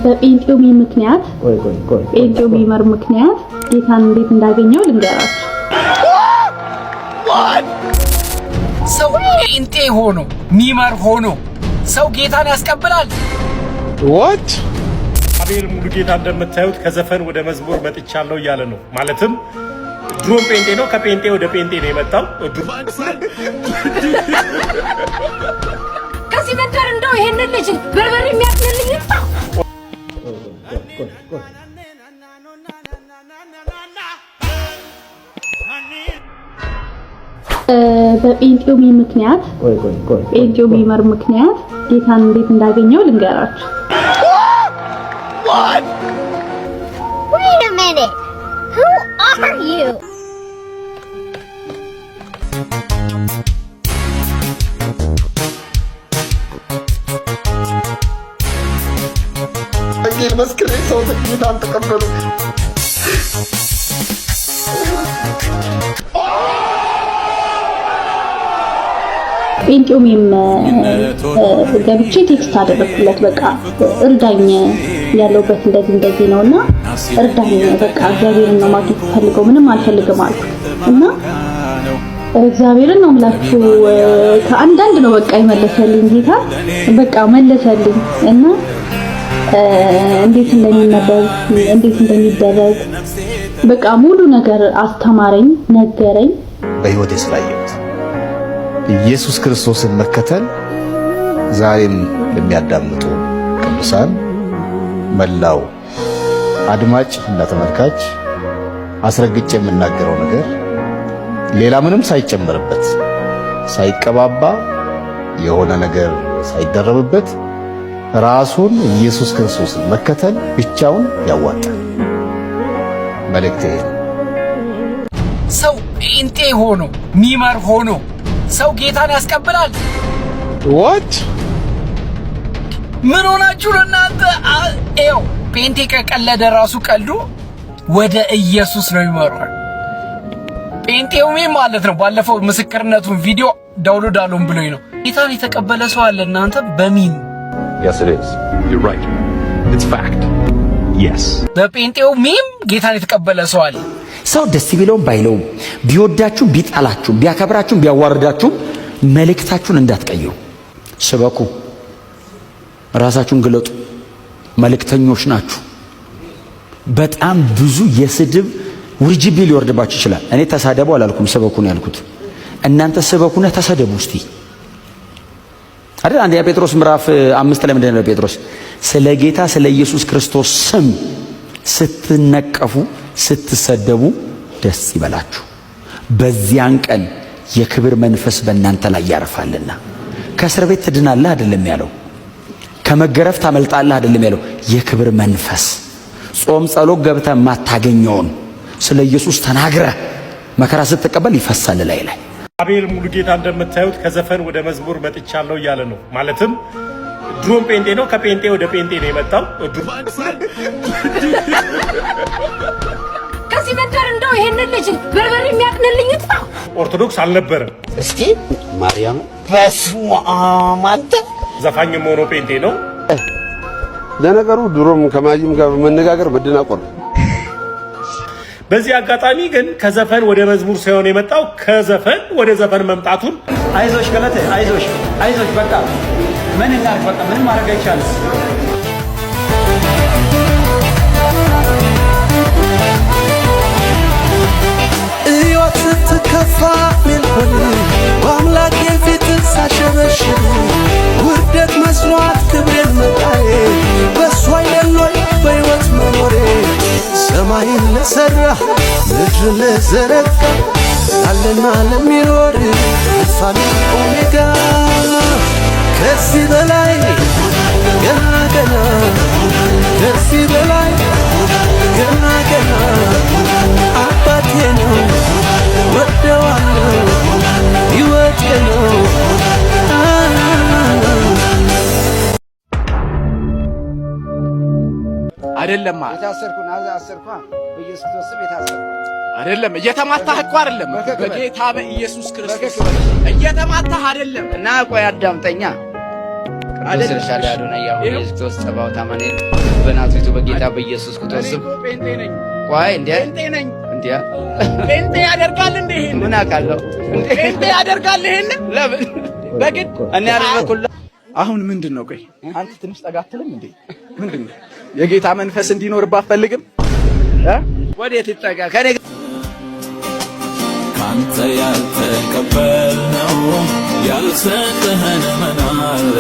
በጴንጤው ምክንያት፣ ጴንጤው memer ምክንያት ጌታን እንዴት እንዳገኘው ልንገራችሁ። ሰው ጴንጤ ሆኖ memer ሆኖ ሰው ጌታን ያስቀብላል? What? አቤል ሙሉጌታ እንደምታዩት ከዘፈን ወደ መዝሙር መጥቻለሁ እያለ ነው። ማለትም ድሮም ጴንጤ ነው፣ ከጴንጤ ወደ ጴንጤ ነው የመጣው። ከዚህ መንደር እንደው ይሄንን ልጅ በርበሬ የሚያቅልልኝ ይጥፋ። በጴንጤው ምክንያት፣ ጴንጤው memer ምክንያት ጌታን እንዴት እንዳገኘው ልንገራችሁ። Wait a minute. Who are you? ወንጌል መስክሬ ሰው ጌታን ተቀበሉ። ጴንጤው meme ገብቼ text አደረኩለት። በቃ እርዳኝ፣ ያለሁበት እንደዚህ እንደዚህ ነውና እርዳኝ፣ በቃ እግዚአብሔርን ነው ማግኘት ፈልገው ምንም አልፈልግም አልኩት እና እግዚአብሔርን ነው የምላችሁ ከአንዳንድ ነው በቃ የመለሰልኝ ጌታ፣ በቃ መለሰልኝ እና እንዴት እንደሚነበብ እንዴት እንደሚደረግ በቃ ሙሉ ነገር አስተማረኝ፣ ነገረኝ። በሕይወቴ ስላየሁት ኢየሱስ ክርስቶስን መከተል ዛሬም ለሚያዳምጡ ቅዱሳን መላው አድማጭ እና ተመልካች አስረግጬ የምናገረው ነገር ሌላ ምንም ሳይጨመርበት፣ ሳይቀባባ፣ የሆነ ነገር ሳይደረብበት ራሱን ኢየሱስ ክርስቶስን መከተል ብቻውን ያዋጣል። መልእክቴ ይሄ ነው። ሰው ጴንጤ ሆኖ memer ሆኖ ሰው ጌታን ያስቀብላል? What? ምን ሆናችሁ ነው እናንተ? ይኸው ጴንጤ ከቀለደ ራሱ ቀልዱ ወደ ኢየሱስ ነው ይመራል። ጴንጤው meme ማለት ነው። ባለፈው ምስክርነቱን ቪዲዮ download አለውን ብሎኝ ነው። ጌታን የተቀበለ ሰው አለ እናንተ በ meme። Yes, it is. You're right. It's fact. Yes. በጴንጤው meme ጌታን የተቀበለ ሰው አለ። ሰው ደስ ቢለውም ባይለውም፣ ቢወዳችሁም ቢጠላችሁም፣ ቢያከብራችሁም ቢያዋርዳችሁም መልእክታችሁን እንዳትቀይሩ። ስበኩ፣ ራሳችሁን ግለጡ። መልእክተኞች ናችሁ። በጣም ብዙ የስድብ ውርጅብኝ ሊወርድባችሁ ይችላል። እኔ ተሳደቡ አላልኩም፣ ስበኩ ነው ያልኩት። እናንተ ስበኩና ተሰደቡ እስቲ አይደል? አንደኛ ጴጥሮስ ምዕራፍ 5 ላይ ምንድን ነው ጴጥሮስ? ስለ ጌታ ስለ ኢየሱስ ክርስቶስ ስም ስትነቀፉ ስትሰደቡ ደስ ይበላችሁ፣ በዚያን ቀን የክብር መንፈስ በእናንተ ላይ ያርፋልና። ከእስር ቤት ትድናለህ አይደለም ያለው፣ ከመገረፍ ታመልጣለህ አይደለም ያለው፣ የክብር መንፈስ ጾም ጸሎት ገብተህ የማታገኘውን ስለ ኢየሱስ ተናግረህ መከራ ስትቀበል ይፈሳል ላይ ላይ። አቤል ሙሉጌታ እንደምታዩት ከዘፈን ወደ መዝሙር መጥቻለሁ እያለ ነው። ማለትም ድሮም ጴንጤ ነው፣ ከጴንጤ ወደ ጴንጤ ነው የመጣው። ከዚህ መንደር እንደው ይሄንን ልጅ በርበሬ የሚያቅልልኝ ይጥፋ። ኦርቶዶክስ አልነበረም። እስቲ ማርያም፣ በስመ አብ አንተ። ዘፋኝም ሆኖ ጴንጤ ነው። ለነገሩ ድሮም ከማይም ጋር መነጋገር መደናቆር። በዚህ አጋጣሚ ግን ከዘፈን ወደ መዝሙር ሳይሆን የመጣው ከዘፈን ወደ ዘፈን መምጣቱን አይዞሽ ገለቴ፣ አይዞሽ፣ አይዞሽ፣ በቃ ምን እናድርግ፣ በቃ ምንም ማድረግ አይቻልም። ሕይወት ስትከፋ ሜልኮል በአምላኬ ፊት ሳሸበሽብ ውርደት መስሏት ክብሬን መጣዬ በሷ አይደል ወይ በሕይወት መኖሬ ሰማይን ለሠራ ምድርን ለዘረጋ ላለና ለሚኖር አልፋና ኦሜጋ ከዚህ በላይ ገና ገና ከዚህ በላይ ገና ገና አባቴ ነው ወደዋለሁ ሕይወቴ ነው። አይደለም። የታሰርኩ አሰርኳ በኢየሱስ ክርስቶስ ስም የታሰርኩ። አይደለም፣ እየተማታህ እኮ አይደለም። በጌታ በኢየሱስ ክርስቶስ እየተማታህ አይደለም። እና ቆይ አዳምጠኛ። ቅዱስ ኤልሻዳይ አዶናይ ያሁን ኢየሱስ ክርስቶስ ጸባኦት አማኑኤል በናዝሬቱ በጌታ በኢየሱስ ክርስቶስ ስም። ጴንጤ ነኝ። ቆይ እንዴ! ጴንጤ ነኝ። እንዴ! ጴንጤ ያደርጋል እንዴ ይሄን? ምን አውቃለሁ? ጴንጤ ያደርጋል ይሄን? ለምን? በግድ። እኔ ያደረኩላ አሁን ምንድን ነው? ቆይ አንተ ትንሽ ጠጋ አትልም እንዴ? ምንድን ነው? የጌታ መንፈስ እንዲኖርባት አትፈልግም? እ? ወዴት ይጠጋ ከኔ? ካንተ ያልተቀበልነው ያልሰጠህን ምን አለ?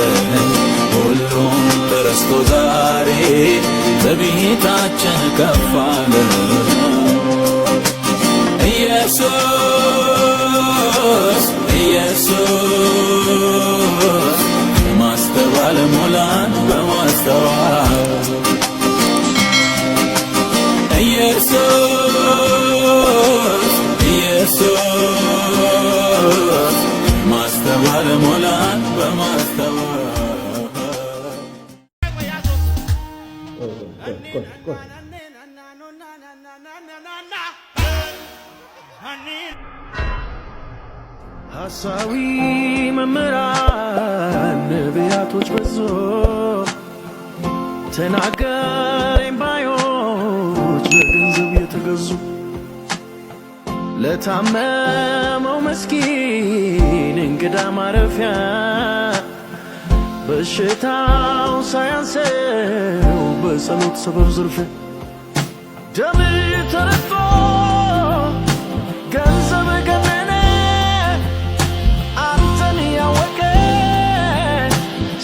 ሁሉም ተረስቶ ዛሬ ትዕቢታችን ከፍ አለ። ኢየሱስ፣ ኢየሱስ፣ ማስተዋል ሙላን በማስተዋል። ኢየሱስ፣ ኢየሱስ፣ ማስተዋል ሙላን በማስተዋል። ቆይ ቆይ። ሐሳዊ መምህራን ነቢያቶች በዙ፣ ተናገረኝ ባዮች በገንዘብ የተገዙ፣ ለታመመው ምስኪን እንግዳ ማረፊያ፣ በሽታው ሳያንሰው በጸሎት ሰበብ ዝርፊያ፣ ደም ተረቶ ገንዘብ ገነነ፣ አንተን ያወቀ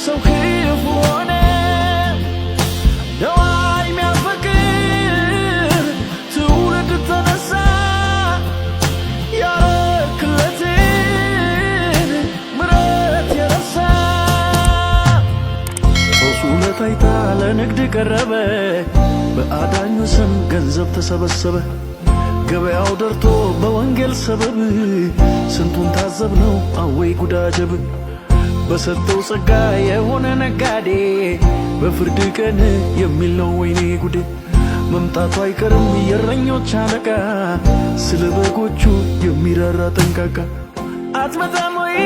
ሰው ክፉ ሆነ። ነዋይ የሚያፈቅር ትውልድ ተነሳ፣ ያረክለትን ምረት የረሳ። ፈውሱ ለታይታ ለንግድ ቀረበ፣ በአዳኙ ስም ገንዘብ ተሰበሰበ። ገበያው ደርቶ በወንጌል ሰበብ ስንቱን ታዘብነው፣ አወይ ጉዳጀብ። በሰጠው ጸጋ የሆነ ነጋዴ በፍርድ ቀን የሚል ነው ወይኔ ጉዴ። መምጣቱ አይቀርም የእረኞች አለቃ፣ ስለ በጎቹ የሚራራ ጠንቃቃ። አትመጣም ወይ?